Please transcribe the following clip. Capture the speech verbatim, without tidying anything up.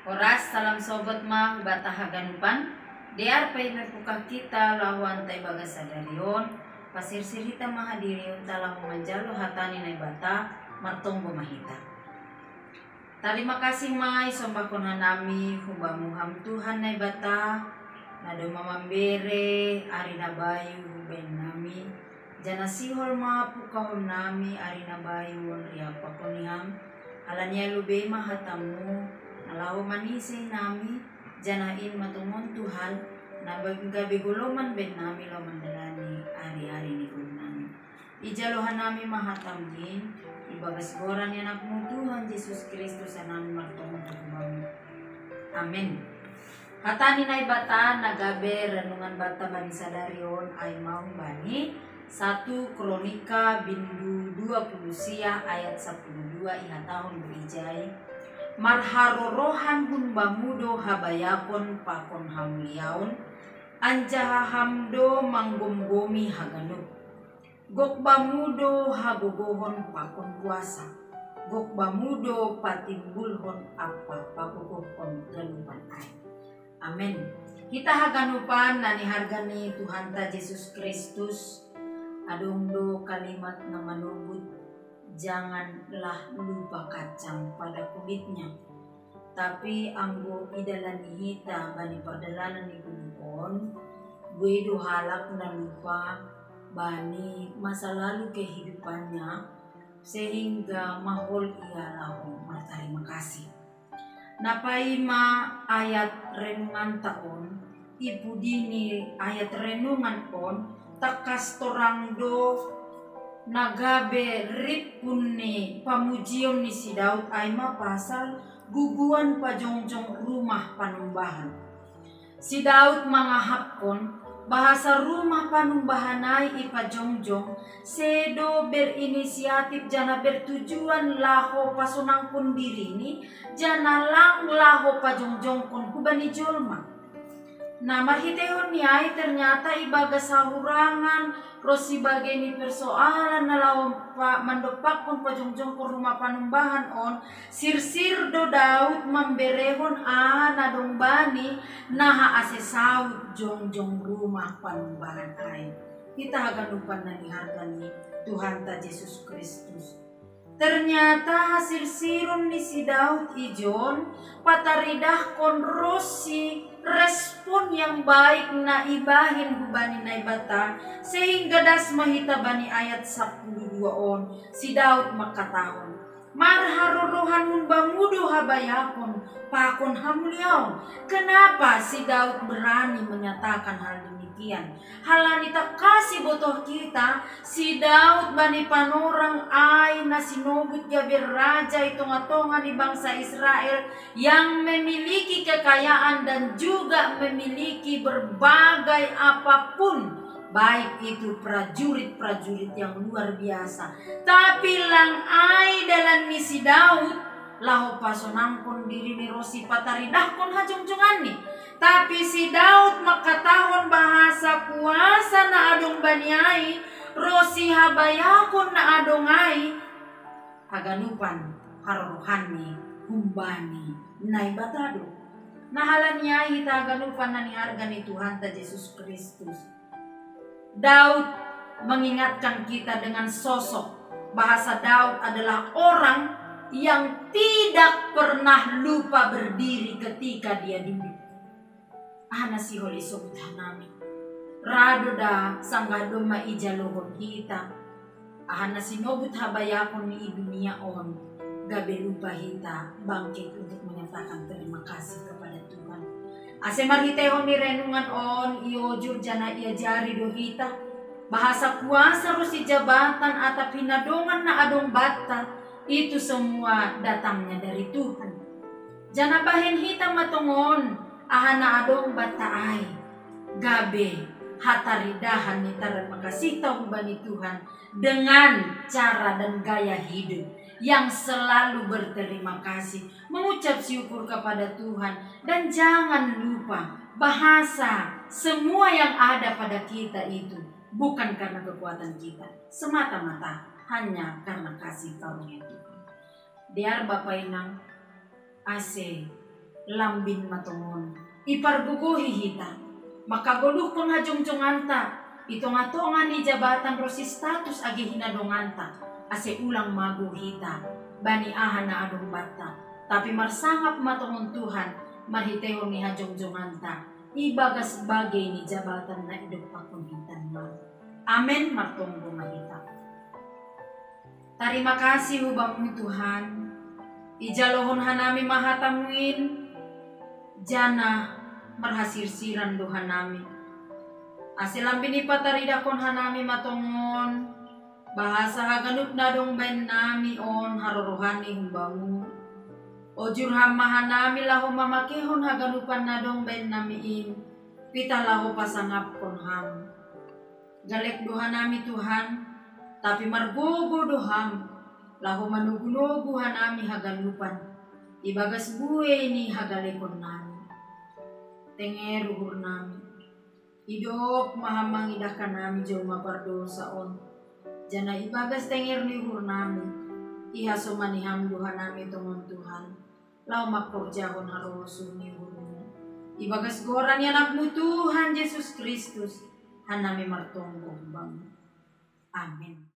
Horas, salam sogot ma bata haganupan. Dear pai mepukah kita lahuan tai bagas sadarion, pasirsir hita mahadirion ta lahu manjalo hatani Naibata. Martonggo ma hita. Tarima kasih ma isombahkon hanami hubamu ham Tuhan Naibata, na domma mambere ari na bayu hubaen nami, janah sihol ma pukahon nami ari na bayu on riampakon ni ham. Halani ai lobei ma hatamu, na laho manisih nami, janah in ma tongon Tuhan, na gabe goloman baen nami laho mandalani ari-ari ni goluh nami. Ijalo hanami ma hatamu in, ibagas goran ni anakmu Tuhan Jesus Kristus hanami martonggo tu hubamu. Amen. Hatani Naibata na gabe renungan bata bani sadarion ai ma humbani satu Kronika bindu dua puluh sia ayat sapuluh dua ihatahon do ijai, marharorohan hun bamu do habayakon pakon hamuliaon, anjaha ham do manggomgomi haganup. Gok bamu do hagogohon pakon kuasa, gok bamu do patimbulhon ampa pagogohon ganupan ai. Amen. Hita haganupan na niharga ni Tuhanta Jesus Kristus, adong do kalimat na manobut, janganlah lupa kacang pada kulitnya. Tapi anggo idalani hita bani pardalanan ni goluh on, buei do halak na lupa bani masa lalu kehidupannya, sehingga mahol ia laho martarima kasih. Na paima ayat renunganta on, i pudi ni ayat renungan on, tangkas torang do na gabe rimpun ni pamujion ni si Daud ai ma pasal guguan pajongjong rumah panumbahan. Si Daud mangahapkon bahasa rumah panumbahan ai ipajongjong, sedo berinisiatif janah bertujuan laho pasonangkon dirini, janah lang laho pajongjongkon hubani jolma. Na marhiteihon ni ai ternyata ibagas hahurangan ronsi bagei ni persoalan na laho mandompakkon pajongjongkon rumah panumbahan on, sirsir do Daud mamberehon aha na dong bani, naha ase saut jongjong rumah panumbahan ai. Hita haganupan na niharga ni Tuhanta Jesus Kristus. Ternyata hasirsiron ni si Daud ijon pataridahkon ronsi respon yang baik na ibahen hubani Naibata, sehingga das ma hita bani ayat sapuluh dua on, si Daud mangkatahon, marharorohan hun bamu do habayakon pakon hamuliaon. Kenapa si Daud berani menyatakan hal demikian? Halani tangkas ibotoh hita, si Daud bani panorang ai na sinobut gabe raja i tongatonga ni bangsa Israel yang memiliki kekayaan dan juga memiliki berbagai apapun, baik itu prajurit-prajurit yang luar biasa. Tapi lang ai dalan ni si Daud laho pasonangkon dirini ronsi pataridahkon hajongjonganni. Tapi si Daud mangkatahon bahasa kuasa na adong bani ai, ronsi habayakon na adong ai, haganupan harorohanni humbani Naibata do. Na halani ai hita haganupan na niharga ni Tuhanta Jesus Kristus. Daud mengingatkan kita dengan sosok bahasa Daud adalah orang yang tidak pernah lupa berdiri ketika dia duduk. Aha na sihol isobut hanami? Ra do da sanggah domma ijalohon hita aha na sinobut habayakon ni i dunia on, gabe lupa hita bangkit untuk menyatakan terima kasih kepada Tuhan. Ase marhiteihon ni renungan on iojur janah iajari do hita bahasa kuasa ronsi jabatan atap hinadongan na adong banta, itu semua datangnya dari Tuhan. Janah bahen hita ma tongon aha na adong banta ai, gabe hataridahan ni tarima kasihta hubani Tuhan dengan cara dan gaya hidup yang selalu berterima kasih, mengucap syukur kepada Tuhan, dan jangan lupa bahasa semua yang ada pada kita itu bukan karena kekuatan kita, semata-mata hanya karena kasih karunia Tuhan. Dear Bapa Inang, ase Lambin matongon ipargogohi hita, makagoluhkon hajongjonganta i tonga-tonga ni jabatan ro si status age hinadonganta, ase ulang mago hita bani aha na adong banta, tapi marsangap matongon Tuhan marhiteihon ni hajongjonganta i bagas bagei ni jabatan na idompakkon hita. Amen. Martonggo ma hita. Tarima kasih hu Bamu Tuhan, ijalohon hanami ma hataMu in, janah marhasirsiran do hanami. Ase lambin ipataridahkon hanami matongon, bahasa haganup na dong baen nami on harorohanni humbamu. Ojur ham ma hanami laho mamakeihon haganupan na dong baen nami in, pitah laho pasangapkon ham. Galek do hanami Tuhan, tapi margogo do ham, laho manogu-nogu hanami haganupan, ibagas buei ni hagalekon nami. Tenger uhur nami. Idop ma ham mangidah hanami jolma pardousa on, janah ibagas tenger ni uhur nami, ihasomani ham do hanami tongon Tuhan, laho mangkorjahon harosuh ni uhurmu. Ibagas goran ni AnakMu Tuhan Jesus Kristus, hanami martonggo humbamu. Amen.